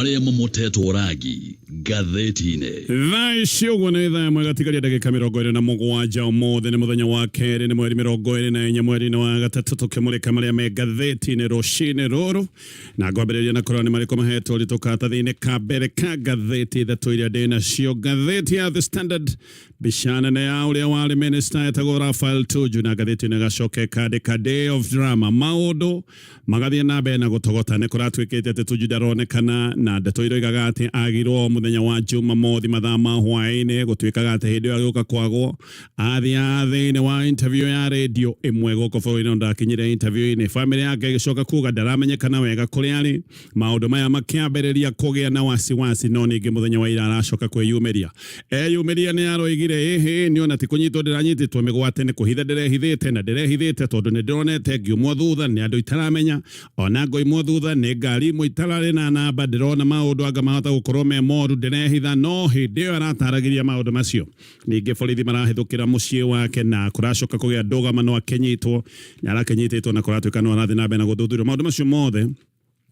Marĩa mamotetwo rangi ngathĩti-inĩ. Thaa ici ũguo nĩ thaa ĩmwe gatigaria ndagĩka 27. Ũmũthĩ nĩ mũthenya wa kerĩ, nĩ mweri 24 mweri-inĩ wa gatatũ, tũkĩmũrĩka marĩa me ngathĩti-inĩ rũcinĩ rũrũ, na ngwambĩrĩria na kũrora nĩ marĩkũ mahetwo ũritũ karatathi-inĩ ka mbere ka ngathĩti ithatũ iria ndĩ nacio. Ngathĩti ya The Standard, mbica nene ya ũrĩa warĩ minister etagwo Raphael Tuju, na ngathĩti ĩno ĩgacoka ĩkandĩka "Day of Drama", maũndũ magathiĩ na mbere na gũtogota. Nĩ kũratuĩkĩte atĩ Tuju ndaronekana, na ndeto iroigaga atĩ agirwo mũthenya wa Jumamothi mathaa ma hwaĩ-inĩ. Gũtuĩkaga atĩ hĩndĩ ĩyo agĩũka kwagwo athiaga thĩinĩ wa interview ya radio ĩmwe gũkũ bũrũri-inĩ, no ndakinyire interview-inĩ. Famĩlĩ yake ĩgĩcoka kuga ndaramenyekana wega kũrĩa arĩ. Maũndũ maya makĩambĩrĩria kũgĩa na wasiwasi, no ningĩ mũthenya wa ira aracoka kwĩyumĩria. Eyumĩria nĩ aroigire, "Ĩhĩ, niĩ ona ti kũnyitwo ndĩranyitĩtwo mĩgwate, nĩ kũhitha ndĩrehithĩte, na ndĩrehithĩte tondũ nĩ ndĩronete ngiumwo thutha nĩ andũ itaramenya, ona ngoimwo thutha nĩ ngari imwe itararĩ na namba, ndĩrona maũndũ anga mahota gũkorwo me moru, ndĩrehitha." No hĩndĩ ĩyo arataragĩria maũndũ macio, ningĩ borithi marahĩthũkĩra mũciĩ wake na kũracoka kũgĩa ndũgamano, akĩnyitwo. Nĩ arakĩnyitĩtwo na kũratuĩka no arathiĩ na mbere na gũthuthurio. Maũndũ macio mothe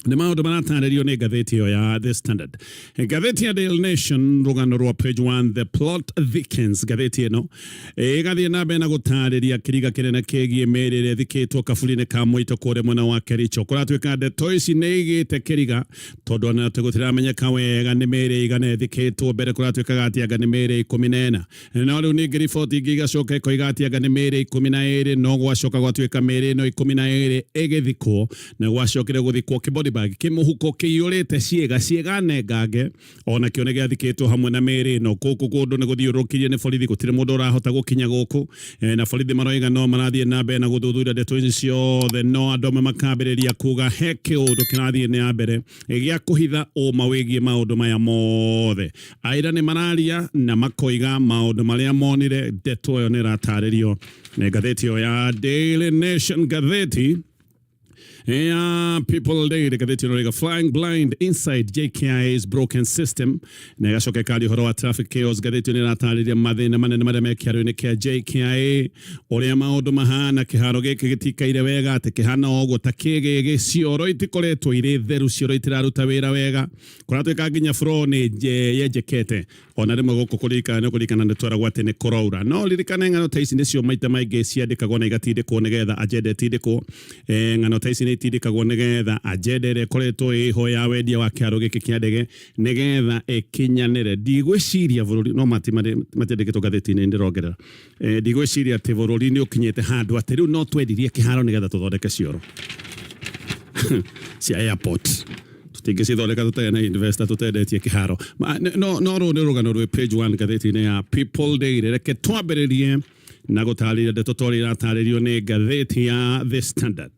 nĩ maũndũ maratarĩrio nĩ ngathĩti ĩyo ya The Standard. Ngathĩti ya Daily Nation, rũgano rwa page 1, "The Plot Thickens". Ngathĩti ĩno ĩgathiĩ na mbere na gũtarĩria kĩriga kĩnene kĩgiĩ mĩĩrĩ ĩrĩa ĩthikĩtwo kaburi-inĩ ka Mũito kũrĩa mwena wa Kericho. Kũratuĩka ndeto ici nĩ igĩte kĩriga tondũ ona atĩ gũtiramenyeka wega nĩ mĩĩrĩ ĩigana ĩthikĩtwo. Mbere kũratuĩkaga atĩ anga nĩ mĩĩrĩ 14, no rĩu ningĩ riboti ingĩ igacoka ikoiga atĩ anga nĩ mĩĩrĩ 12. No gwacoka gwatuĩka mĩĩrĩ ĩno 12 ĩgĩthikwo, na gwacokire gũthikwo kĩbody bag, kĩmũhuko kĩiyũrĩte ciĩga, ciĩga nengange, onakĩo nĩ gĩathikĩtwo hamwe na mĩĩrĩ ĩno. Gũkũ kũndũ nĩ gũthiũrũrũkĩirio nĩ borithi, gũtirĩ mũndũ ũrahota gũkinya gũkũ. Na borithi maroiga no marathiĩ na mbere na gũthuthuria ndeto ici ciothe, no andũ amwe makambĩrĩria kuga he kĩũndũ kĩrathiĩ na mbere gĩa kũhitha ũma wĩgiĩ maũndũ maya mothe. Aira nĩ mararia na makoiga maũndũ marĩa monire. Ndeto ĩyo nĩ ĩratarĩrio nĩ ngathĩti ĩyo ya Daily Nation. Ngathĩti ya People Daily, ngathĩti ĩno ĩroiga "Flying Blind Inside JKIA's Broken System", na ĩgacoka ĩkaria ũhoro wa traffic chaos. Ngathĩti ĩno ĩratarĩria mathĩna manene marĩa me kĩharo-inĩ kĩa JKIA, ũrĩa maũndũ mahana. Kĩharo gĩkĩ gĩtikaire wega, atĩ kĩhana o ũguo ta kĩgĩgĩ, cioro itikoretwo irĩ theru, cioro itiraruta wĩra wega. Kũratuĩka nginya floor nĩ yenjekete ona rĩmwe. Gũkũ kũririkana nĩ kũririkana nĩ tweragwo atĩ nĩ kũraura, no ririkane ng'ano ta ici nĩcio maita maingĩ ciandĩkagwo na igatindĩkwo nĩgetha agenda ĩtindĩkwo. Ng'ano ta ici nĩ itindĩkagwo nĩgetha agenda ĩrĩa ĩkoretwo ĩho ya wendia wa kĩharo gĩkĩ kĩa ndege nĩgetha ĩkinyanĩre. Ndigwĩciria bũrũri no matiandĩkĩtwo ngathĩti-inĩ, ndĩrongerera, ndigwĩciria atĩ bũrũri nĩ ũkinyĩte handũ atĩ rĩu no twendirie kĩharo nĩgetha tũthondeke cioro cia airport. Tũtingĩcithondeka tũtarĩ na investor, tũtendetie kĩharo. No rũrũ nĩ rũgano rwĩ page 1 ngathĩti-inĩ ya People Daily. Reke twambĩrĩrie na gũtarĩria ndeto torĩa iratarĩrio nĩ ngathĩti ya The Standard.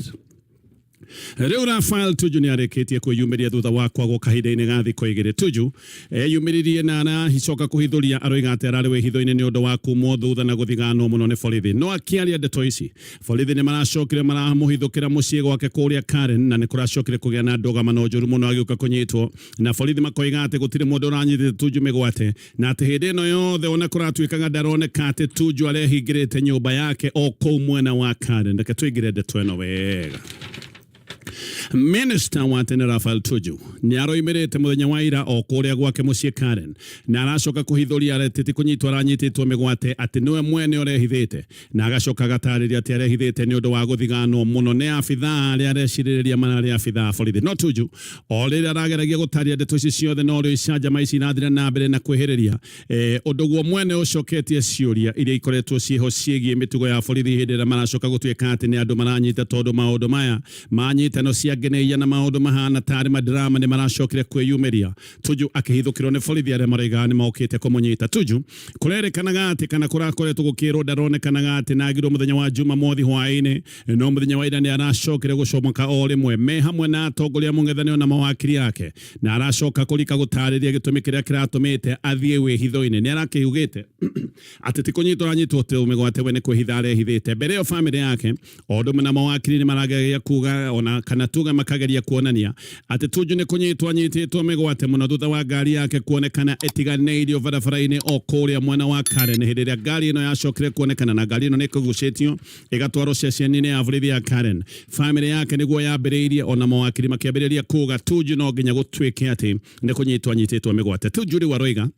Rĩu Raphael Tuju nĩ arĩkĩtie kwĩyumĩria thutha wa kwagwo kahinda-inĩ ga thikũ 2. Tuju eyumĩririe na aracoka kũhithũria, aroiga atĩ ararĩ wĩhitho-inĩ nĩ ũndũ wa kumwo thutha na gũthiganwo mũno nĩ borithi. No akĩaria ndeto ici, borithi nĩ maracokire maramũhithũkĩra mũciĩ gwake kũrĩa Karen, na nĩ kũracokire kũgĩa na ndũgamano njũru mũno agĩũka kũnyitwo, na borithi makoiga atĩ gũtirĩ mũndũ ũranyitĩte Tuju mĩgwate, na atĩ hĩndĩ ĩno yothe ona kũratuĩkaga ndaroneka, atĩ Tuju arehingĩrĩte nyũmba yake o kũu mwena wa Karen. Reke tũingĩre ndeto ĩno wega. Minister wa tene Raphael Tuju nĩ aroimĩrĩte mũthenya wa ira o kũrĩa gwake mũciĩ Karen, na aracoka kũhithũria atĩ ti kũnyitwo aranyitĩtwo mĩgwate, atĩ nĩwe mwene ũrehithĩte, na agacoka agatarĩria atĩ arehithĩte nĩ ũndũ wa gũthiganwo mũno nĩ abithaa arĩa arecirĩrĩria mararĩ abithaa a borithi. No Tuju o rĩrĩa arageragia gũtaria ndeto ici ciothe, no rĩu icanjama ici irathira na mbere na kwĩhĩrĩria, ũndũ guo mwene ũcoketie ciũria iria ikoretwo ciĩho ciĩgiĩ mĩtugo ya borithi hĩndĩ ĩrĩa maracoka gũtuĩka atĩ nĩ andũ maranyita, tondũ maũndũ maya manyitano cia ngeneia na maũndũ mahana tarĩ madrama nĩ maracokire kwĩyumĩria Tuju akĩhithũkĩrwo nĩ borithi arĩa maroigaga nĩ mokĩte kũmũnyita. Tuju kũrerĩkanaga atĩ, kana kũrakoretwo gũkĩrwo, ndaronekanaga atĩ nagirwo mũthenya wa Jumamothi hwaĩ-inĩ, no mũthenya wa ira nĩ aracokire gũcomoka o rĩmwe me hamwe na atongoria mũng'ethanĩro na mawakiri ake, na aracoka kũrika gũtarĩria gĩtũmi kĩrĩa kĩratũmĩte athiĩ wĩhitho-inĩ. Nĩ arakĩugĩte atĩ ti kũnyitwo aranyitwo mĩgwate, we nĩ kwĩhitha arehithĩte. Mbere ĩyo famĩlĩ yake o ũndũ ũmwe na mawakiri nĩ marageragia kuga ona kana tuge makageria kuonania atĩ Tuju nĩ kũnyitwo anyitĩtwo mĩgwate mũno thutha wa ngari yake kuonekana ĩtiganĩirio barabara-inĩ o kũrĩa mwena wa Karen hĩndĩ ĩrĩa ngari ĩno yacokire kuonekana na ngari ĩno nĩ ĩkũgucĩtio ĩgatwarwo ceceni-inĩ ya borithi ya Karen. Famĩlĩ yake nĩguo yambĩrĩirie ona mawakiri makĩambĩrĩria kuga Tuju no nginya gũtuĩke atĩ nĩ kũnyitwo anyitĩtwo mĩgwate. Tuju rĩu aroiga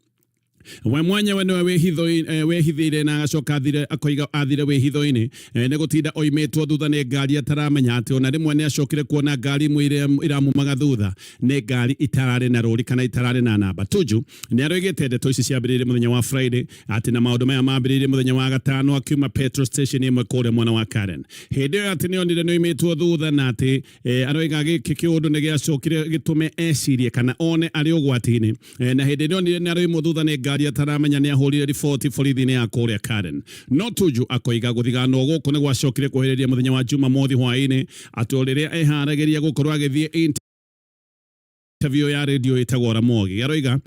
we mwenyewe niwe wĩhithĩire na agacoka athire akoiga athire wĩhitho-inĩ nĩ gũtinda oimĩtwo thutha nĩ ngari ataramenya atĩ ona rĩmwe nĩ acokire kuona ngari imwe iramumaga thutha nĩ ngari itararĩ na rũri kana itararĩ na namba. Tuju nĩ aroigĩte ndeto ici ciambĩrĩirie mũthenya wa Friday atĩ na maũndũ maya mambĩrĩirie mũthenya wa gatano akiuma petrol station ĩmwe kũrĩa mwena wa Karen. Hĩndĩ ĩyo atĩ nĩonire nĩoimĩtwo thutha na atĩ aroiga gĩkĩ kĩũndũ nĩ gĩacokire gĩtũme ecirie kana one arĩ ũgwati-inĩ na hĩndĩ ĩrĩa onire nĩ aroimwo thutha nĩ ngari ataramenya nĩ ahũrire riboti borithi-inĩ ya kũrĩa Karen. No Tuju akoiga gũthiganwo gũkũ nĩ gwacokire kũhĩrĩria mũthenya wa Jumamothi hwaĩ-inĩ atĩ o rĩrĩa eharagĩria gũkorwo agĩthiĩ interview ya radio ĩtagwo Ramogi. Aroiga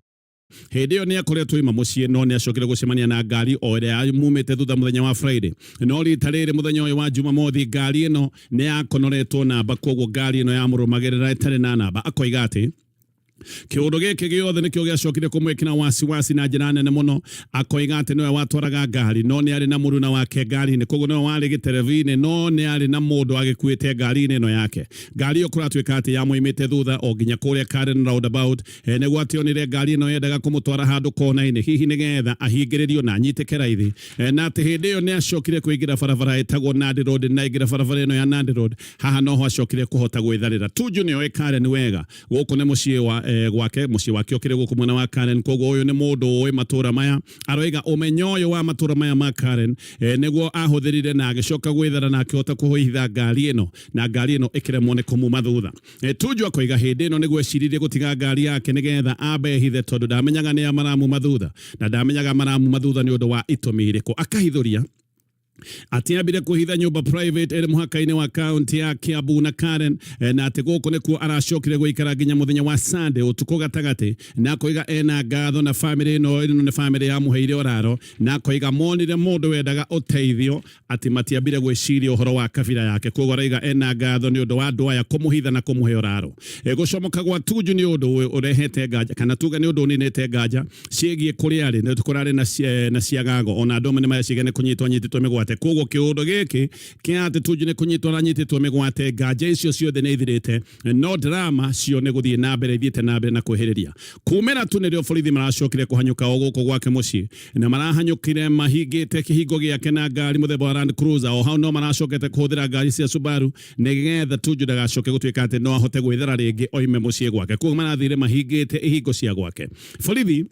hĩndĩ ĩyo nĩ akoretwo ima mũciĩ no nĩ acokire gũcemania na ngari o ĩrĩa yamumĩte thutha mũthenya wa Friday. No rita rĩrĩ mũthenya ũyũ wa Jumamothi ngari ĩno nĩ yakonoretwo namba, koguo ngari ĩno yamũrũmagĩrĩra ĩtarĩ na namba. Akoiga atĩ kĩũndũ gĩkĩ gĩothe nĩkĩo gĩacokire kũmwĩkĩra wasiwasi na njĩra nene mũno. Akoiga atĩ nĩwe watwaraga ngari no nĩ arĩ na mũruna wake ngari-inĩ, koguo nĩwe warĩ gĩterebi-inĩ no nĩ arĩ na mũndũ agĩkuĩte ngari-inĩ ĩno yake. Ngari ĩyo kũratuĩka atĩ yamũimĩte thutha o nginya kũrĩa Karen roundabout nĩguo atĩ onire ngari ĩno yendaga kũmũtwara handũ kona-inĩ hihi nĩgetha ahingĩrĩrio na anyitĩke raithi na atĩ hĩndĩ ĩyo nĩ acokire kũingĩra barabara ĩtagwo Nandi Road na aingĩra barabara ĩno ya Nandi Road haha noho acokire kũhota gwĩtharĩra. Tuju nĩoĩ Karen wega, gũkũ nĩ mũciĩ wa gwake, mũciĩ wake ũkĩrĩ gũkũ mwena wa Karen, koguo ũyũ nĩ mũndũ ũĩ matũra maya. Aroiga ũmenyo ũyũ wa matũra maya ma Karen nĩguo ahũthĩrire na agĩcoka gwĩthara na akĩhota kũhithha ngari ĩno na ngari ĩno ĩkĩremwo nĩ kũmuma thutha. Tuju akoiga hĩndĩ ĩno nĩguo eciririe gũtiga ngari yake nĩgetha ambe ehithe tondũ ndamenyaga nĩa maramuma thutha na ndamenyaga maramuma thutha nĩ ũndũ wa itũmi irĩkũ. Akahithũria atĩ ambire kwĩhitha nyũmba private ĩrĩ mũhaka-inĩ wa kaunti ya Kiambu na Karen na atĩ gũkũ nĩkuo aracokire gũikara nginya mũthenya wa Sunday ũtukũ gatagatĩ, na akoiga ena ngatho na famĩlĩ ĩno nĩ famĩlĩ yamũheire ũraro, na akoiga monire mũndũ wendaga ũteithio atĩ matiambire gwĩciria ũhoro wa kabira yake, koguo araiga ena ngatho nĩ ũndũ wa andũ aya kũmũhitha na kũmũhe ũraro. Gũcomoka gwa Tuju nĩ ũndũ ũrehete nganja kana tuge nĩ ũndũ ũninĩte nganja ciĩgiĩ kũrĩa arĩ, nĩ kũrarĩ na ciagago ona andũ amwe nĩ mareciria nĩ kũnyitwo anyitĩtwo mĩgwate, koguo kĩũndũ gĩkĩ kĩa atĩ Tuju nĩ kũnyitwo aranyitĩtwo mĩgwate nganja icio ciothe nĩ ithirĩte, no drama cio nĩ gũthiĩ na mbere ithiĩte na mbere na kwĩhĩrĩria. Kumĩra tu nĩrĩo borithi maracokire kũhanyũka o gũkũ gwake mũciĩ na marahanyũkire mahingĩte kĩhingo gĩake na ngari mũthemba wa Land Cruiser. O hau no maracokete kũhũthĩra ngari cia Subaru nĩgetha Tuju ndagacoke gũtuĩka atĩ no ahote gwĩthara rĩngĩ oime mũciĩ gwake, koguo marathire mahingĩte ihingo cia gwake. Borithi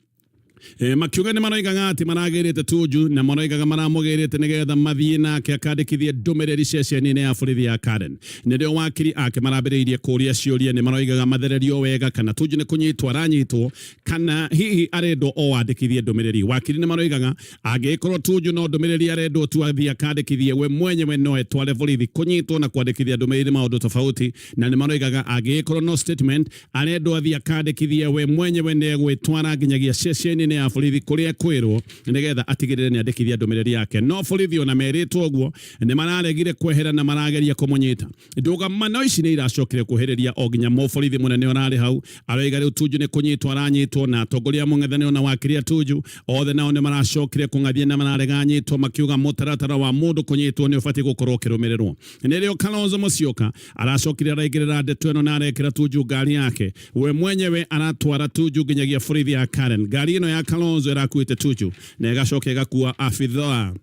makiuga nĩ maroigaga atĩ maragĩrĩte Tuju na maroigaga maramũgĩrĩte nĩgetha mathiĩ nake akandĩkithie ndũmĩrĩri ceceni-inĩ ya borithi ya Karen. Nĩrĩo wakiri ake marambĩrĩirie kũria ciũria, nĩ maroigaga mathererio wega kana Tuju nĩ kũnyitwo aranyitwo kana hihi arendwo o andĩkithie ndũmĩrĩri. Wakiri nĩ maroigaga angĩkorwo Tuju no ndũmĩrĩri arendwo tu athiĩ akandĩkithie, we mwenyewe no etware borithi. Kũnyitwo na kwandĩkithia ndũmĩrĩri nĩ maũndũ tofauti, na nĩ maroigaga angĩkorwo no statement arendwo athiĩ akandĩkithie, we mwenyewe nĩ egwĩtwara nginyagia ceceni-inĩ ya borithi kũrĩa ekwĩrwo nĩgetha atigĩrĩre nĩ andĩkithia ndũmĩrĩri yake. No borithi ona merĩtwo ũguo nĩ mararegire kwehera na marageria kũmũnyita. Ndũgamano ici nĩ iracokire kuhĩrĩria o nginya mũborithi mũnene ũrarĩ hau aroiga rĩu Tuju nĩ kũnyitwo aranyitwo, na atongoria a mũng'ethanĩro na wakiri a Tuju othe nao nĩ maracokire kũng'athia na mararega anyitwo, makiuga mũtaratara wa mũndũ kũnyitwo nĩ ũbatiĩ gũkorwo ũkĩrũmĩrĩrwo. Nĩrĩo Kalonzo Musyoka aracokire araingĩrĩra ndeto ĩno na arekĩra Tuju ngari yake, we mwenyewe aratwara Tuju nginyagia borithi ya Karen. Ngari ĩno ya Kalonzo ĩrakuĩte Tuju na ĩgacoka ĩgakua abithaa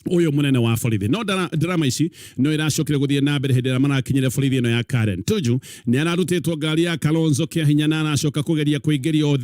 ũyũ mũnene wa borithi. No drama ici no iracokire gũthiĩ na mbere hĩndĩ ĩrĩa marakinyire borithi ĩno ya Karen. Tuju nĩ ararutĩtwo ngari ya Kalonzo kĩa hinya na aracoka kũgeria kũingĩrio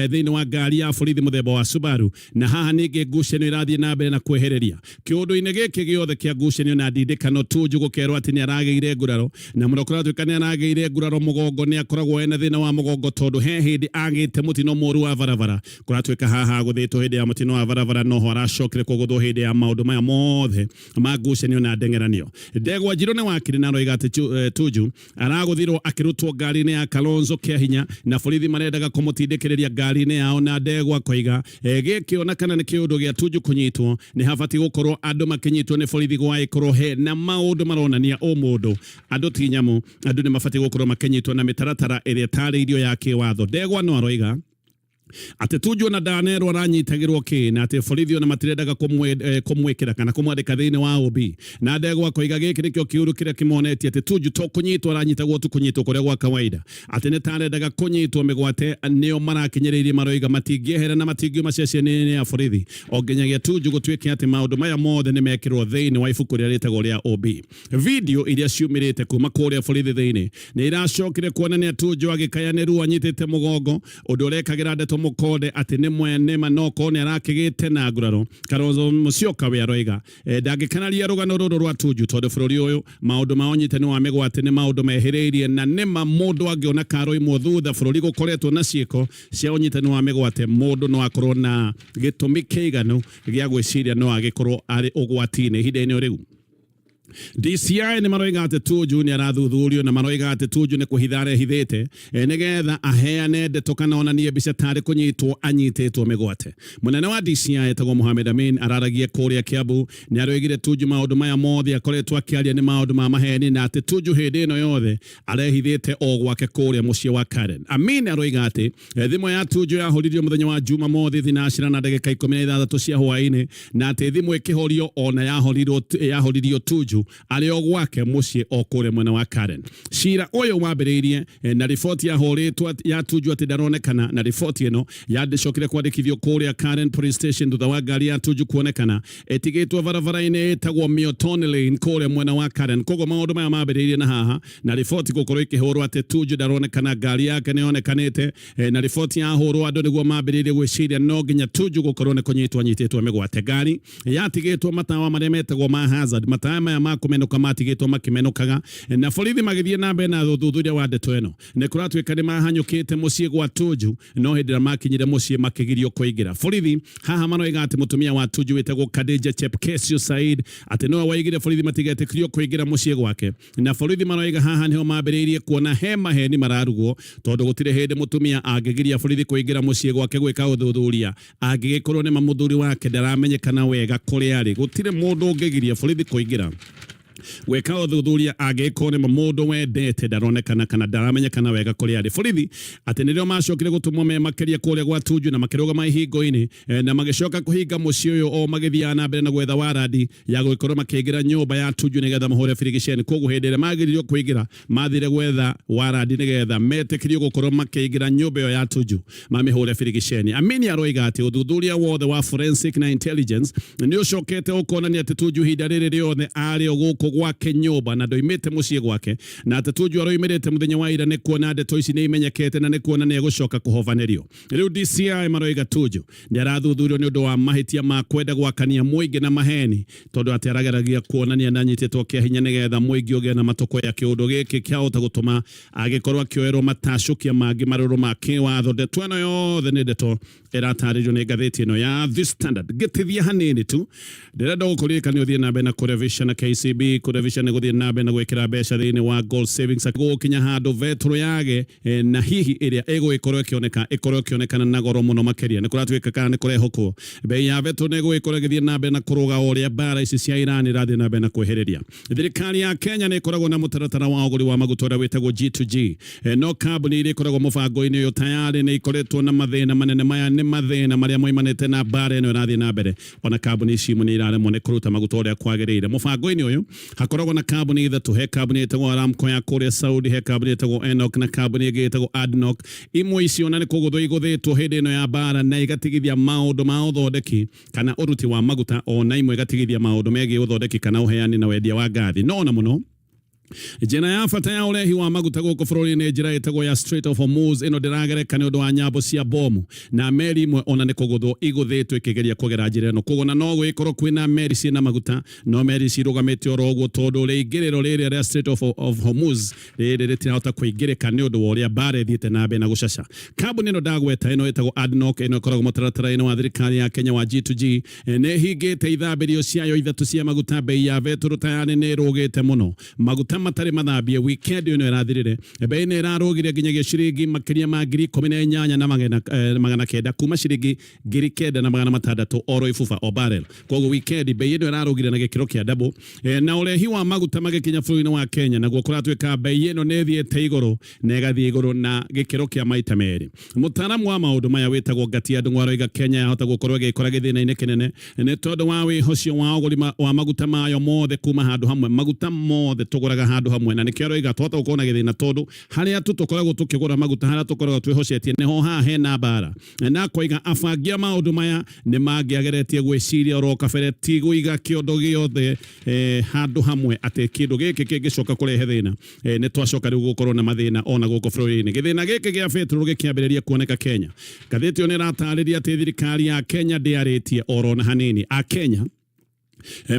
thĩinĩ wa ngari ya borithi mũthemba wa Subaru, na haha ningĩ ngucanio irathiĩ na mbere na kwehereria kĩũndũ-inĩ gĩkĩ gĩothe kĩa ngucanio na ndindĩkano. Tuju gũkerwo atĩ nĩ aragĩire nguraro, na mũno kũratuĩka nĩ aragĩire nguraro mũgongo, nĩ akoragwo ena thĩna wa mũgongo tondũ he hĩndĩ agĩte mũtino mũru wa barabara. Kũratuĩka haha agũthĩtwo hĩndĩ ya mũtino wa barabara, noho aracokire kũgũthwo hĩndĩ ya maũndũ maya. mothe ma ngucanio na ndeng'eranio. Ndegwa Njirũ nĩ wakiri na aroiga atĩ Tuju aragũthirwo akĩrutwo ngari-inĩ ya Kalonzo kĩa hinya na borithi marendaga kũmũtindĩkĩrĩria ngari-inĩ yao, na Ndegwa koiga gĩkĩ ona kana nĩ kĩũndũ gĩa Tuju kũnyitwo nĩ habatiĩ gũkorwo andũ makĩnyitwo nĩ borithi gwagĩkorwo he na maũndũ maronania ũmũndũ andũ ti nyamũ, andũ nĩ mabatiĩ gũkorwo makĩnyitwo na mĩtaratara ĩrĩa ĩtarĩirio ya kĩwatho. Ndegwa no aroiga atĩ Tuju ona ndanerwo aranyitagĩrwo kĩ, na atĩ borithi ona matirendaga kũmwĩkĩra kana kũmwandĩka thĩinĩ wa OB. Na Ndegwa koiga gĩkĩ nĩkĩo kĩũru kĩrĩa kĩmonetie atĩ Tuju to kũnyitwo aranyitagwo tu kũnyitwo kũrĩa gwa kawaida, atĩ nĩ tarendaga kũnyitwo mĩgwate nĩo marakinyĩrĩirie maroiga matingĩehera na matingiuma ceceni-inĩ ya borithi o nginyagia Tuju gũtuĩke atĩ maũndũ maya mothe nĩ mekĩrwo thĩinĩ wa ibuku rĩrĩa rĩtagwo rĩa OB. Video iria ciumĩrĩte kuma kũrĩa borithi thĩinĩ nĩ iracokire kuonania Tuju agĩkaya nĩ ruo anyitĩte mũgongo, ũndũ ũrekagĩra ndeto mũkonde atĩ nĩ mwene ma no korwo nĩ arakĩgĩte na nguraro. Kalonzo Musyoka we aroiga ndangĩkanaria rũgano rũrũ rwa Tuju tondũ bũrũri ũyũ maũndũ ma ũnyitani wa mĩgwate nĩ maũndũ mehĩrĩirie, na nĩma mũndũ angĩona karoimwo thutha bũrũri gũkoretwo na ciĩko cia ũnyitani wa mĩgwate, mũndũ no akorwo na gĩtũmi kĩiganu gĩa gwĩciria no agĩkorwo arĩ ũgwati-inĩ ihinda-inĩ rĩu. DCI nĩ maroiga atĩ Tuju nĩ arathuthurio, na maroiga atĩ Tuju nĩ kũhitha arehithĩte nĩgetha aheane ndeto kana onanie mbica tarĩ kũnyitwo anyitĩtwo mĩgwate. Mũnene wa DCI etagwo Mohamed Amin araragia kũrĩa Kiambu, nĩ aroigire Tuju maũndũ maya mothe akoretwo akĩaria nĩ maũndũ ma maheni, na atĩ Tuju hĩndĩ ĩno yothe arehithĩte o gwake kũrĩa mũciĩ wa Karen. Amin aroiga atĩ thimũ ya Tuju yahũririo mũthenya wa Jumamothi thinacira na ndagĩka 16 cia hwaĩ-inĩ, na atĩ thimũ ĩkĩhorio ona yahoririo Tuju arĩ o gwake mũciĩ o kũrĩa mwena wa Karen. Cira ũyũ wambĩrĩirie na riboti yahũrĩtwo ya Tuju atĩ ndaronekana, na riboti ĩno yandĩcokire kwandĩkithio kũrĩa Karen Police Station thutha wa ngari ya Tuju kuonekana ĩtigĩtwo barabara-inĩ ĩtagwo Milton Lane kũrĩa mwena wa Karen. Koguo maũndũ maya mambĩrĩirie na haha na riboti gũkorwo ĩkĩhũrwo atĩ Tuju ndaronekana, ngari yake nĩ yonekanĩte, na riboti yahũrwo andũ nĩguo mambĩrĩirie gwĩciria no nginya Tuju gũkorwo nĩ kũnyitwo anyitĩtwo mĩgwate. Ngari yatigĩtwo matawa marĩa metagwo ma hazard, matawa maya ma kũmenũka matigĩtwo makĩmenũkaga, na borithi magĩthiĩ na mbere na ũthuthuria wa ndeto ĩno. Nĩ kũratuĩka nĩ mahanyũkĩte mũciĩ gwa Tuju, no hĩndĩ ĩrĩa makinyire mũciĩ makĩgirio kũingĩra. Borithi haha maroiga atĩ mũtumia wa Tuju wĩtagwo Khadija Chepkesio Said atĩ nĩwe waigire borithi matigetĩkĩrio kũingĩra mũciĩ gwake, na borithi maroiga haha nĩho mambĩrĩirie kuona he maheni mararugwo, tondũ gũtirĩ hĩndĩ mũtumia angĩgiria borithi kũingĩra mũciĩ gwake gwĩka ũthuthuria angĩgĩkorwo nĩ mũthuri wake ndaramenyekana wega kũrĩa arĩ. Gũtirĩ mũndũ ũngĩgiria borithi kũingĩra gwĩka ũthuthuria angĩgĩkorwo nĩ mũndũ wendete ndaronekana kana ndaramenyekana wega kũrĩa arĩ. Borithi atĩ nĩrĩo macokire gũtũmwo me makĩria kũrĩa gwa Tuju na makĩrũgama ihingo-inĩ, na magĩcoka kũhinga mũciĩ ũyũ o magĩthiaga na mbere na gwetha warandi ya gũgĩkorwo makĩingĩra nyũmba ya Tuju nĩgetha mahũre birigiceni. Koguo hĩndĩ ĩrĩa magiririo kũingĩra mathire gwetha warandi nĩgetha metĩkĩrio gũkorwo makĩingĩra nyũmba ĩyo ya Tuju mamĩhũre birigiceni. Amini aroiga atĩ ũthuthuria wothe wa forensic na intelligence nĩ ũcokete ũkonania atĩ Tuju ihinda rĩrĩ rĩothe arĩ o gũkũ gwake nyũmba na ndoimĩte mũciĩ gwake, na atĩ Tuju aroimĩrĩte mũthenya wa ira nĩ kuona ndeto ici nĩ imenyekete na nĩ kuona nĩ egũcoka kũhobanĩrio. Rĩu DCI maroiga Tuju nĩ arathuthurio nĩ ũndũ wa mahĩtia ma kwenda gwakania mũingĩ na maheni, tondũ atĩ arageragia kuonania nĩ anyitĩtwo kĩa hinya nĩgetha mũingĩ ũgĩe na matũkũya. Kĩũndũ gĩkĩ kĩahota gũtũma agĩkorwo akĩoerwo matacũkia mangĩ marũrũ ma kĩwatho. Ndeto ĩno yothe nĩ ndeto ĩratarĩrio nĩ ngathĩti ĩno ya The Standard. Ngĩtithia hanini tu, ndĩrenda gũkũririkania ũthiĩ na mbere na kũrevisha na KCB. Kũrevisha nĩ gũthiĩ na mbere na gwĩkĩra mbeca thĩinĩ wa Gold Savings gũkinya handũ betũrũ yage, na hihi ĩrĩa ĩgũgĩkorwo ĩkĩoneka ĩkorwo ĩkĩonekana na goro mũno makĩria. Nĩ kũratuĩka kana nĩ kũrehokwo bei ya betũrũ nĩ ĩgũgĩkorwo ĩgĩthiĩ na mbere na kũrũga o ũrĩa mbara ici cia Iran irathiĩ na mbere na kwĩhĩrĩria. Thirikari ya Kenya nĩ ĩkoragwo na mũtaratara wa ũgũri wa maguta ũrĩa wĩtagwo G2G, no kambuni iria ikoragwo mũbango-inĩ ũyũ tayarĩ nĩ ikoretwo na mathĩna manene. Maya nĩ mathĩna marĩa moimanĩte na mbara ĩno ĩrathiĩ na mbere. Ona kambuni ici imwe nĩ iraremwo nĩ kũruta maguta ũrĩa kwagĩrĩire. Mũbango-inĩ ũyũ hakoragwo na kambuni ithatũ: he kambuni ĩtagwo Aramco ya kũrĩa Saudi, he kambuni ĩtagwo Enoch na kambuni ĩngĩ ĩtagwo ADNOC. Imwe icio ona nĩ kũgũthwo igũthĩtwo hĩndĩ ĩno ya mbara na igatigithia maũndũ ma ũthondeki kana ũruti wa maguta, ona imwe igatigithia maũndũ megiĩ ũthondeki kana ũheani na wendia wa ngathi. No ona mũno Njĩra ya bata ya ũrehi wa maguta gũkũ bũrũri-inĩ njĩra ĩtagwo ya Strait of Hormuz ĩno ndĩragereka nĩ ũndũ wa nyambo cia bomu na meri imwe ona nĩ kũgũthwo igũthĩtwo ikĩgeria kũgera njĩra ĩno. Koguo na no gũgĩkorwo kwĩna meri ciĩna maguta no meri cirũgamĩte oro ũguo tondũ rĩingĩrĩro rĩrĩa rĩa Strait of Hormuz rĩrĩ rĩtirahota kũingĩrĩka nĩ ũndũ wa ũrĩa mbara ĩthiĩte na mbere na gũcaca. Kambuni ĩno ndagweta ĩno ĩtagwo ADNOC ĩno ĩkoragwo mũtaratara-inĩ wa thirikari ya Kenya wa G2G nĩ ĩhingĩte ithambĩrio ciayo ithatũ cia maguta. Bei ya betũrũ tayarĩ nĩ ĩrũgĩte mũno. Maguta matarĩ mathambie weekend ĩno ĩrathirire bei nĩ ĩrarũgire nginyagia ciringi makĩria ma 18,000 na 900 kuma ciringi 9,600 oro ibuba o barrel. Koguo weekend bei ĩno ĩrarũgire na gĩkĩro kĩa double. Na ũrehi wa maguta magĩkinya bũrũri-inĩ wa Kenya naguo kũratuĩka bei ĩno nĩ ĩthiĩte igũrũ na ĩgathiĩ igũrũ na gĩkĩro kĩa maita merĩ. Mũtaaramu wa maũndũ maya wĩtagwo Ngatia Ndung'u aroiga Kenya yahota gũkorwo ĩgĩkora gĩthĩna-inĩ kĩnene nĩ tondũ wa wĩhocio wa ũgũri wa maguta mayo mothe kuma handũ hamwe. Maguta mothe tũgũraga handũ hamwe na nĩkĩo aroiga twahota gũkorwo na gĩthĩna tondũ harĩa tu tũkoragwo tũkĩgũra maguta harĩa tũkoragwo twĩhocetie nĩho haha hena mbara. Na akoiga abangi a maũndũ maya nĩ mangĩageretie gwĩciria oro kabere ti gũiga kĩondo gĩothe handũ hamwe atĩ kĩndũ gĩkĩ kĩngĩcoka kũrehe thĩna nĩ twacoka rĩu gũkorwo na mathĩna ona gũkũ bũrũri-inĩ. Gĩthĩna gĩkĩ gĩa betũrũ gĩkĩambĩrĩria kuoneka Kenya. Ngathĩti ĩyo nĩ ĩratarĩria atĩ thirikari ya Kenya ndĩarĩtie oro na hanini. A Kenya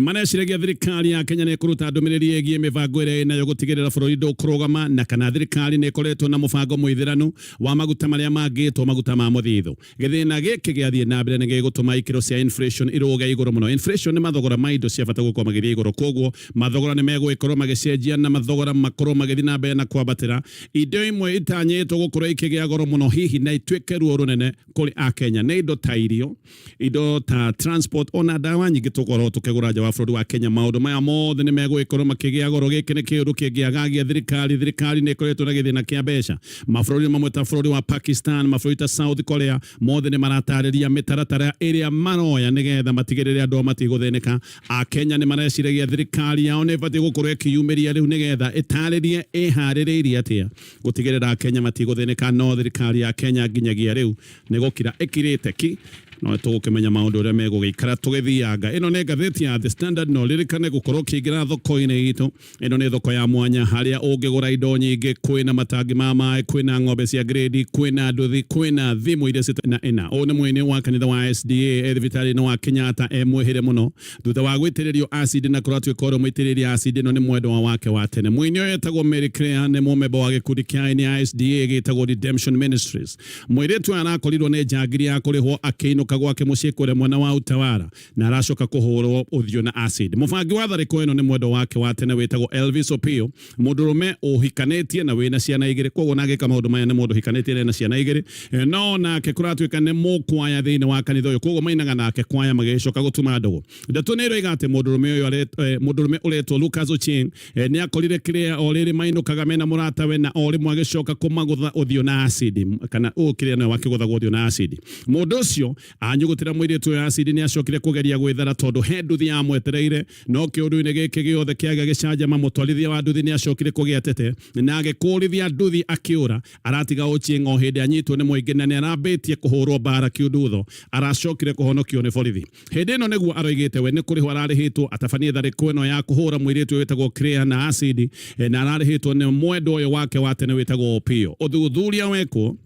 mareciragia thirikari ya Kenya nĩ ĩkũruta ndũmĩrĩri ĩgiĩ mĩbango ĩrĩa ĩnayo gũtigĩrĩra bũrũri ndũkũrũgama na kana thirikari nĩ ĩkoretwo na mũbango mũithĩranu wa maguta marĩa mangĩtwo maguta ma mũthithũ. Gĩthĩna gĩkĩ gĩathiĩ na mbere nĩ gĩgũtũma ikĩro cia inflation irũge igũrũ mũno. Inflation nĩ mathogora ma indo cia bata gũkorwo magĩthiĩ igũrũ, koguo mathogora nĩ megũgĩkorwo magĩcenjia na mathogora makorwo magĩthiĩ na mbere na kwambatĩra. Indo imwe itanyĩtwo gũkorwo ikĩgĩa goro mũno hihi na ituĩke ruo rũnene kũrĩ Akenya nĩ indo ta irio, indo ta transport ona ndawa nyingĩ tũkorwo tũkĩgũra nja wa bũrũri wa Kenya. Maũndũ maya mothe nĩ megũgĩkorwo makĩgĩa goro. Gĩkĩ nĩ kĩũndũ kĩngĩagagia thirikari. Thirikari nĩ ĩkoretwo na gĩthĩna kĩa mbeca. Mabũrũri mamwe ta bũrũri wa Pakistan, mabũrũri ta South Korea mothe nĩ maratarĩria mĩtaratara ĩrĩa maroya nĩgetha matigĩrĩre andũ ao matigũthĩnĩka. Akenya nĩ mareciragia thirikari yao nĩ ĩbatiĩ gũkorwo ĩkĩyumĩria rĩu nĩgetha ĩtarĩrie ĩharĩrĩirie atĩa gũtigĩrĩra Akenya matigũthĩnĩka. No thirikari ya Kenya nginyagia rĩu nĩ gũkira ĩkirĩte ki no tũgũkĩmenya maũndũ ũrĩa megũgĩikara tũgĩthianga. Ĩno nĩ ngathĩti ya The Standard no ririkane gũkorwo ũkĩingĩra thoko-inĩ itũ. Ĩno nĩ thoko ya mwanya harĩa ũngĩgũra indo nyingĩ. Kwĩna matangi ma maĩ, kwĩna ng'ombe cia grade, kwĩna nduthi, kwĩna thimũ iria cita na ĩna. Ũyũ nĩ mwini wa kanitha wa SDA e thibitarĩ-inĩ wa Kenyatta e mwĩhĩre mũno thutha wa gũitĩrĩrio acid na kũratuĩka ũrĩa mũitĩrĩria acid ĩno nĩ mwendwa wake wa tene. Mũini ũyũ etagwo Mary Claire nĩ mũmemba wa gĩkundi kĩa aini a SDA gĩtagwo Redemption Ministries. Mũirĩtu ũyũ arakorirwo nĩ njangiri ya kũrĩhwo akĩinũka gwake mũciĩ kũrĩa mwena wa Utawala na aracoka kũhũrwo ũthiũ na acid. Mũbangi wa tharĩko ĩno nĩ mwendwa wake wa tene wĩtagwo Elvis Opio, mũndũrũme ũhikanĩtie na wĩna ciana igĩrĩ. Koguo nangĩka maũndũ maya nĩ mũndũ ũhikanĩtie na ciana igĩrĩ. No nake kũratuĩka nĩ mũkwaya thĩinĩ wa kanitha ũyũ, koguo mainaga nake kwaya magĩcoka gũtuma ndũgũ. Ndeto nĩ ĩroiga atĩ mũndũrũme ũyũ mũndũrũme ũretwo Lucas Ochieng nĩ akorire Claire o rĩrĩ mainũkaga mena mũratawe na o rĩmwe agĩcoka kũmagũtha ũthiũ na acid, kana ũũ Claire nĩwe wakĩgũthagwo ũthiũ na acid. Mũndũ ũcio anyugutĩra mũirĩtu ũyũ acid nĩ acokire kũgeria gwĩthara tondũ he nduthi yamwetereire, no kĩũndũ-inĩ gĩkĩ gĩothe kĩagĩa gĩcanjama mũtwarithia wa nduthi nĩ acokire kũgĩa tete na agĩkũrithia nduthi akĩũra. Aratiga Ochieng o hĩndĩ anyitwo nĩ mũingĩ na nĩ arambĩtie kũhũrwo mbara kĩundutho. Aracokire kũhonokio nĩ borithi. Hĩndĩ ĩno nĩguo aroigĩte we nĩ kũrĩhwo ararĩhĩtwo atabanie tharĩko ĩno ya kũhũra mũirĩtu ũyũ wĩtagwo Claire na acid, na ararĩhĩtwo nĩ mwendwa ũyũ wake wa tene wĩtagwo Opio. Ũthuthuria wekwo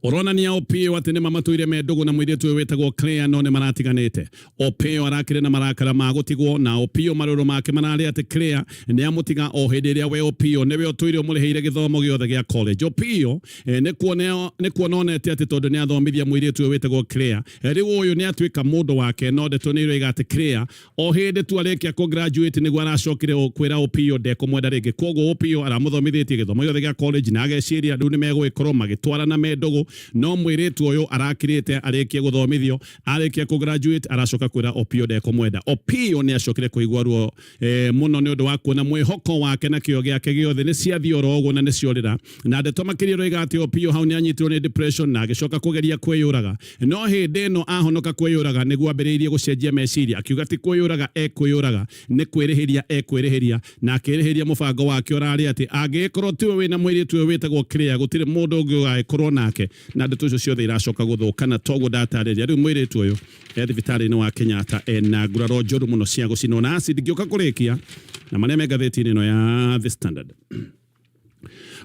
ũronania Opio atĩ nĩ mamatũire me ndũgũ na mũirĩtu ũyũ wĩtagwo Claire no nĩ maratiganĩte. Opio arakĩrĩ na marakara ma gũtigwo na Opio marũrũ make mararĩ atĩ Claire nĩ amũtiga o hĩndĩ ĩrĩa we Opio nĩwe ũtũire ũmũrĩhĩire gĩthomo gĩothe gĩa college. Opio nĩ kuona onete atĩ tondũ nĩ athomithia mũirĩtu ũyũ wĩtagwo Claire rĩu ũyũ nĩ atuĩka mũndũ wake, no ndeto nĩ iroiga atĩ Claire o hĩndĩ tu arĩkia kũ graduate nĩguo aracokire kwĩra Opio ndekũmwenda rĩngĩ. Koguo Opio aramũthomithĩtie gĩthomo gĩothe gĩa college na ageciria rĩu nĩ megũgĩkorwo magĩtwarana me ndũgũ, no mũirĩtu ũyũ arakirĩte arĩkie gũthomithio, arĩkia kũ graduate aracoka kwĩra Opio ndekũmwenda. Opio nĩ acokire kũigua ruo mũno nĩ ũndũ wa kuona mwĩhoko wake na kĩo gĩake gĩothe nĩ ciathiĩ oro ũguo na nĩ ciorĩra. Na ndeto makĩria ĩroiga atĩ Opio hau nĩ anyitirwo nĩ depression na agĩcoka kũgeria kwĩyũraga, no hĩndĩ ĩno ahonoka kwĩyũraga nĩguo ambĩrĩirie gũcenjia meciria, akiuga ti kwĩyũraga ekwĩyũraga, nĩ kwĩrĩhĩria ekwĩrĩhĩria, na akĩrĩhĩria mũbango wake ũrarĩ atĩ angĩgĩkorwo tiwe wĩna mũirĩtu ũyũ wĩtagwo Claire gũtirĩ mũndũ ũngĩ ũgagĩkorwo nake. Yake na ndeto icio ciothe iracoka gũthũka, na toguo ndatarĩria rĩu mũirĩtu ũyũ e thibitarĩ-inĩ wa Kenyatta ena nguraro njũru mũno cia gũcinwo na acid. Ngĩũka kũrĩkia na marĩa me ngathĩti-inĩ ĩno ya The Standard,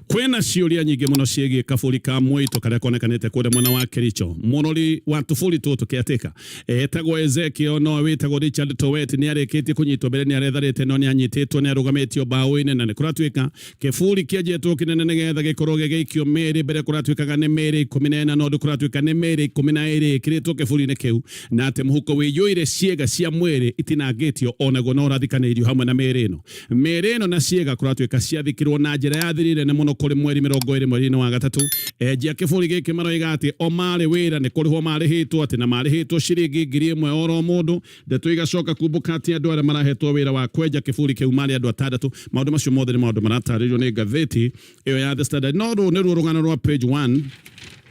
kwĩna ciũria nyingĩ mũno ciĩgiĩ kaburi ka mwĩito karĩa konekanĩte kũrĩa mwena wa Kericho. Mũrori wa tũburi tũtũ kĩatĩka etagwo Ezekiel, no wĩtagwo Richard Towet, nĩ arĩkĩtie kũnyitwo. Mbere nĩ aretharĩte, no nĩ anyitĩtwo, nĩ arũgamĩtio mbaũ-inĩ, na nĩ kũratuĩka kĩburi kĩenjetwo kĩnene nĩgetha gĩkorwo gĩgĩikio mĩĩrĩ. Mbere kũratuĩkaga nĩ mĩĩrĩ 14, no ndũ kũratuĩka nĩ mĩĩrĩ 12 ĩkĩrĩtwo kĩburi-inĩ kĩu, na atĩ mũhuko wĩiyũire ciĩga cia mwĩrĩ itinangĩtio onaguo no ũrathikanĩirio hamwe na mĩĩrĩ ĩno. Mĩĩrĩ ĩno na ciĩga kũratuĩka ciathikirwo na njĩra ya thiri nene mũno kũrĩ mweri 20 mweri-inĩ wa gatatũ. Enji a kĩburi gĩkĩ maroiga atĩ o marĩ wĩra nĩ kũrĩhwo marĩhĩtwo, atĩ na marĩhĩtwo ciringi 1000 oro mũndũ. Ndeto igacoka kumbũka atĩ andũ arĩa marahetwo wĩra wa kwenja kĩburi kĩu marĩ andũ atandatũ. Maũndũ macio mothe nĩ maũndũ maratarĩrio nĩ ngathĩti ĩyo ya The Standard, no rũũ nĩruo rũgano rwa page 1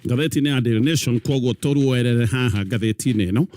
ngathĩti-inĩ ya Daily Nation. Koguo tũruoerere haha ngathĩti-inĩ ĩno.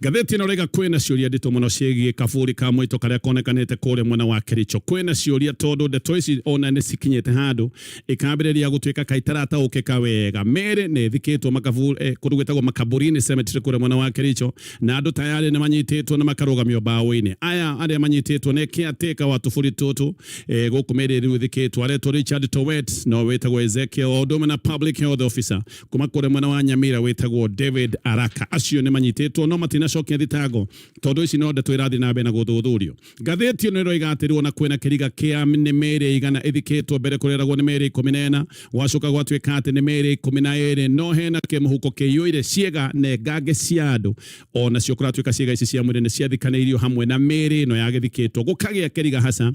Ngathĩti ĩno rĩga kwĩna ciũria nditũ mũno ciĩgiĩ kaburi ka mwĩto karĩa konekanĩte kũrĩa mwena wa Kericho. Kwĩna ciũria tondũ ndeto ici ona nĩ cikinyĩte handũ ikambĩrĩria gũtuĩka kaitarataũkĩka wega. Mĩĩrĩ nĩ ĩthikĩtwo makaburi kũndũ gwĩtagwo Makaburini Cemetery kũrĩa mwena wa Kericho, na andũ tayarĩ nĩ manyitĩtwo na makarũgamio mbaũ-inĩ. Aya arĩa manyitĩtwo nĩ caretaker wa tũburi tũtũ gũkũ mĩĩrĩ rĩu ĩthikĩtwo, aretwo Richard Towet, no wĩtagwo Ezekiel, o ũndũ ũmwe na public health officer kuma kũrĩa mwena wa Nyamira wĩtagwo David Araka. Acio nĩ manyitĩtwo no matinacokia thitango tondũ ici no ndeto irathiĩ na mbere na gũthuthurio. Ngathĩti ĩno ĩroiga atĩ rĩu ona kwĩna kĩriga kĩa nĩ mĩĩrĩ igana ĩthikĩtwo. Mbere kũreragwo nĩ mĩĩrĩ 14, gwacoka gwatuĩka atĩ nĩ mĩĩrĩ 12, no hena kĩmũhuko kĩiyũire ciĩga nengange cia andũ. Onacio kũratuĩka ciĩga ici cia mwĩrĩ nĩ ciathikanĩirio hamwe na mĩĩrĩ ĩno yagĩthikĩtwo, gũkagĩa kĩriga haca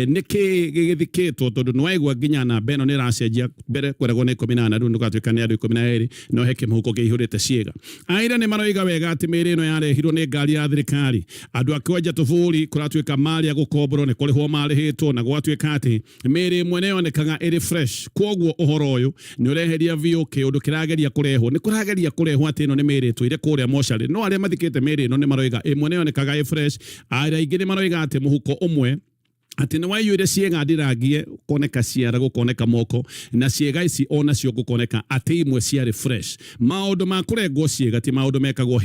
nĩkĩ gĩgĩthikĩtwo, tondũ nĩwaigua nginya namba ĩno nĩ ĩracenjia. Mbere kweragwo nĩ 14, rĩu nĩgwatuĩka nĩ andũ 12, no he kĩmũhuko kĩihũrĩte ciĩga. Aira nĩ maroiga wega atĩ mĩĩrĩ ĩno yarehirwo nĩ ngari ya thirikari. Andũ a kwenja tũburi kũratuĩka marĩa gũkomborwo nĩ kũrĩhwo marĩhĩtwo, na gwatuĩka atĩ mĩĩrĩ ĩmwe nĩ yonekaga ĩrĩ fresh. Kwoguo ũhoro ũyũ nĩ ũreheria biũ kĩũndũ kĩrageria kũrehwo, nĩ kũrageria kũrehwo atĩ ĩno nĩ mĩĩrĩ ĩtũire kũrĩa mocarĩ, no arĩa mathikĩte mĩĩrĩ ĩno nĩ maroiga ĩmwe nĩ yonekaga ĩ fresh. Aira aingĩ nĩ maroiga atĩ mũhuko ũmwe atĩ nĩ waiyũire ciĩga ndirangie, koneka ciara, gũkoneka moko, na ciĩga ici onacio gũkoneka atĩ imwe ciarĩ fresh. Maũndũ ma kũrengwo ciĩga ti maũndũ mekagwo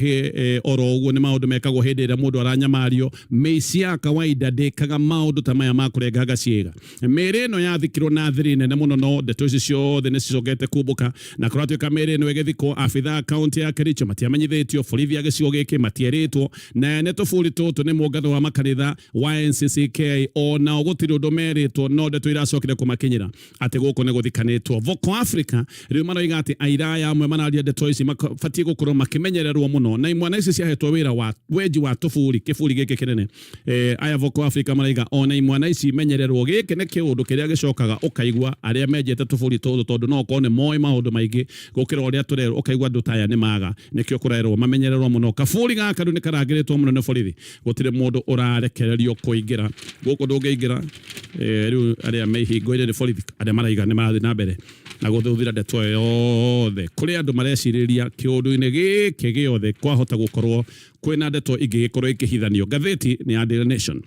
oro ũguo, nĩ maũndũ mekagwo hĩndĩ ĩrĩa mũndũ aranyamario. Mĩici ya kawaida ndĩkaga maũndũ ta maya ma kũrenganga ciĩga. Mĩĩrĩ ĩno yathikirwo na thiri nene mũno, no ndeto ici ciothe nĩ cicokete kumbũka, na kũratuĩka mĩĩrĩ ĩno ĩgĩthikwo, abithaa kaunti ya Kericho matiamenyithĩtio, borithi a gĩcigo gĩkĩ matierĩtwo, na ene tũburi tũtũ nĩ mũngano wa makanitha wa NCCK onao gũtirĩ ũndũ merĩtwo, no ndeto iracokire kũmakinyĩra atĩ gũkũ nĩ gũthikanĩtwo. Voco Africa rĩu maroiga atĩ aira aya amwe mararia ndeto ici mabatiĩ gũkorwo makĩmenyererwo mũno, na imwana ici ciahetwo wĩra wa wenji wa tũburi kĩburi gĩkĩ kĩnene. Aya Voco Africa maraiga ona imwana ici imenyererwo. Gĩkĩ nĩ kĩũndũ kĩrĩa gĩcokaga ũkaigua arĩa menjete tũburi tũtũ, tondũ no ũkorwo nĩ moĩ maũndũ maingĩ gũkĩra ũrĩa tũrerwo, ũkaigua andũ ta aya nĩ maga nĩkĩo kũrerwo mamenyererwo mũno. Kaburi gaka rĩu nĩ karangĩrĩtwo mũno nĩ borithi, gũtirĩ mũndũ ũrarekererio kũingĩra gũkũ, ndũngĩingĩra. Rĩu arĩa me ihingo-inĩ nĩ borithi arĩa maraiga nĩ marathiĩ na mbere na gũthuthira ndeto ĩyo yothe. Kũrĩ andũ marecirĩria kĩũndũ-inĩ gĩkĩ gĩothe kwahota gũkorwo kwĩna ndeto ingĩgĩkorwo ikĩhithanio. Ngathĩti nĩ ya Daily Nation.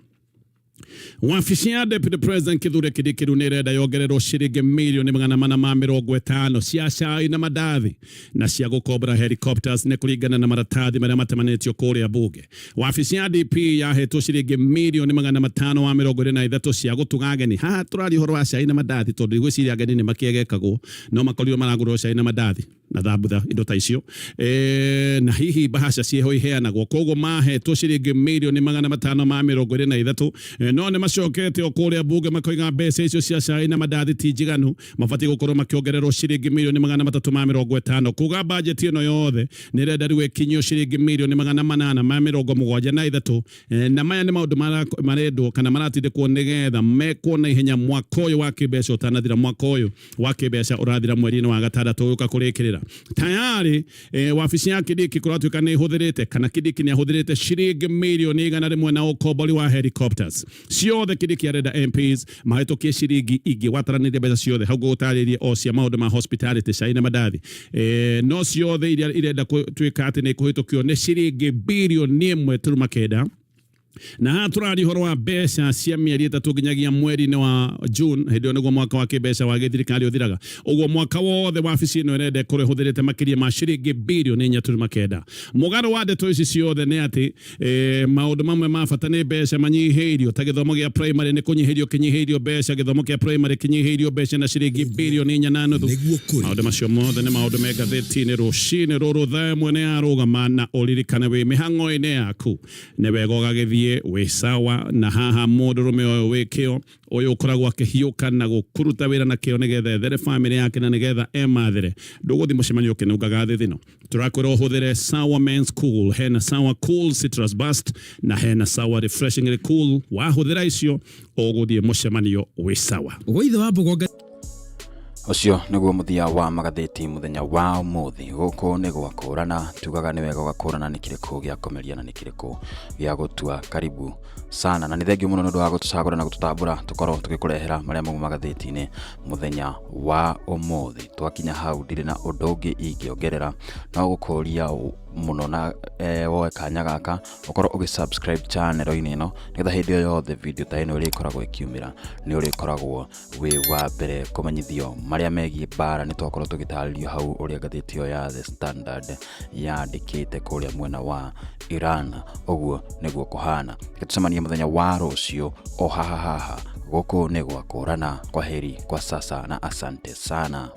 Wabici ya Deputy President Kithure Kindiki rĩu nĩ ĩrenda yongererwo ciringi mirioni 450 cia cai na mandathi na cia gũkombora helicopters, nĩ kũringana na maratathi marĩa matemanĩtio kũrĩa bunge. Wabici ya DP yahetwo ciringi mirioni 523 cia gũtuga ageni. Haha tũraria ũhoro wa cai na mandathi tondũ igwĩciria ageni nĩ makĩegekagwo, no makorirwo maragũrwo cai na mandathi na thambutha, indo ta icio, na hihi bahasha ciĩho iheanagwo. Koguo mahetwo ciringi mirioni 523, no nĩ macokete o kũrĩa bunge makoiga mbeca icio cia cai na mandathi ti njiganu, mabatiĩ gũkorwo makĩongererwo ciringi mirioni 350, kuga bajeti ĩno yothe nĩ ĩrenda rĩu ĩkinyio ciringi mirioni 873. Na maya nĩ maũndũ marendwo kana maratindĩkwo nĩgetha mekwo na ihenya mwaka ũyũ wa kĩmbeca ũtanathira. Mwaka ũyũ wa kĩmbeca ũrathira mweri-inĩ wa gatandatũ ũka kũrĩkĩrĩra. Tayari wabici ya Kindiki kũratuĩka nĩ ĩhũthĩrĩte, kana Kindiki nĩ ahũthĩrĩte ciringi mirioni 100 na ũkombori wa helicopters ciothe. Kindiki arenda MPs mahĩtũkie ciringi ingĩ wataranĩria mbeca ciothe hau ngũgũtarĩrie o cia maũndũ ma hospitality, cai na mandathi, no ciothe iria irenda gũtuĩka atĩ nĩ kũhĩtũkio nĩ ciringi 1.9 birioni. Na haha tũraria ũhoro wa mbeca cia mĩeri 3 nginyagia mweri-inĩ wa June, hĩndĩ ĩyo nĩguo mwaka wa kĩmbeca wa gĩthirikari ũthiraga. Ũguo mwaka wothe wabici ĩno ĩrenda ĩkorwo ĩhũthĩrĩte makĩria ma ciringi birioni 4.9. Mũgarũ wa ndeto ici ciothe nĩ atĩ maũndũ mamwe ma bata nĩ mbeca manyihĩirio, ta gĩthomo gĩa primary nĩ kũnyihĩrio kĩnyihĩirio mbeca, gĩthomo kĩa primary kĩnyihĩirio mbeca na ciringi birioni 4.5. Nĩguo kũrĩ. Maũndũ macio mothe nĩ maũndũ me ngathĩti-inĩ rũcinĩ rũrũ thaa 1 nĩ yarũgama, na ũririkane wĩ mĩhang'o-inĩ yaku nĩ wega ũgagĩthiĩ wĩ sawa. Na haha mũndũrũme ũyũ wĩ kĩo ũyũ ũkoragwo akĩhiũka na gũkũruta wĩra na kĩo nĩgetha ethere bamĩrĩ yake na nĩgetha emathĩre, ndũgũthiĩ mũcemanio ũkĩnungaga thithino. Tũrakwĩra ũhũthĩre Sawa Men's Cool. Hena Sawa Cool Citrus Burst na hena Sawa Refreshingly Cool. Wahũthĩra icio ũgũthiĩ mũcemanio wĩ sawa. Gwa ithe wa mbogo. Ũcio nĩguo mũthia wa magathĩti mũthenya wa ũmũthĩ. Gũkũ nĩ gwakũrana, tugaga nĩ wega ũgakũrana nĩ kĩrĩkũ gĩa kũmeria na nĩ kĩrĩkũ gĩa gũtua. Karibu sana na nĩ thengiũ mũno nĩ ũndũ wa gũtũcagũra na gũtũtambũra tũkorwo tũgĩkũrehera marĩa mauma magathĩti-inĩ mũthenya wa ũmũthĩ. Twakinya hau ndirĩ na ũndũ ũngĩ ingĩongerera, no gũkũria mũno na woe kanya gaka ũkorwo ũgĩ subscribe channel-inĩ ĩno, nĩgetha hĩndĩ o yothe video ta ĩno ĩrĩkoragwo ĩkiumĩra nĩ ũrĩkoragwo wĩ wa mbere kũmenyithio marĩa megiĩ mbara. Nĩ twakorwo tũgĩtarĩrio hau ũrĩa ngathĩti ĩyo ya The Standard yandĩkĩte kũrĩa mwena wa Iran. Ũguo nĩguo kũhana. Reke tũcemanie mũthenya wa rũciũ o haha haha. Gũkũ nĩ gwakũrana. Kwaheri kwa sasa na asante sana.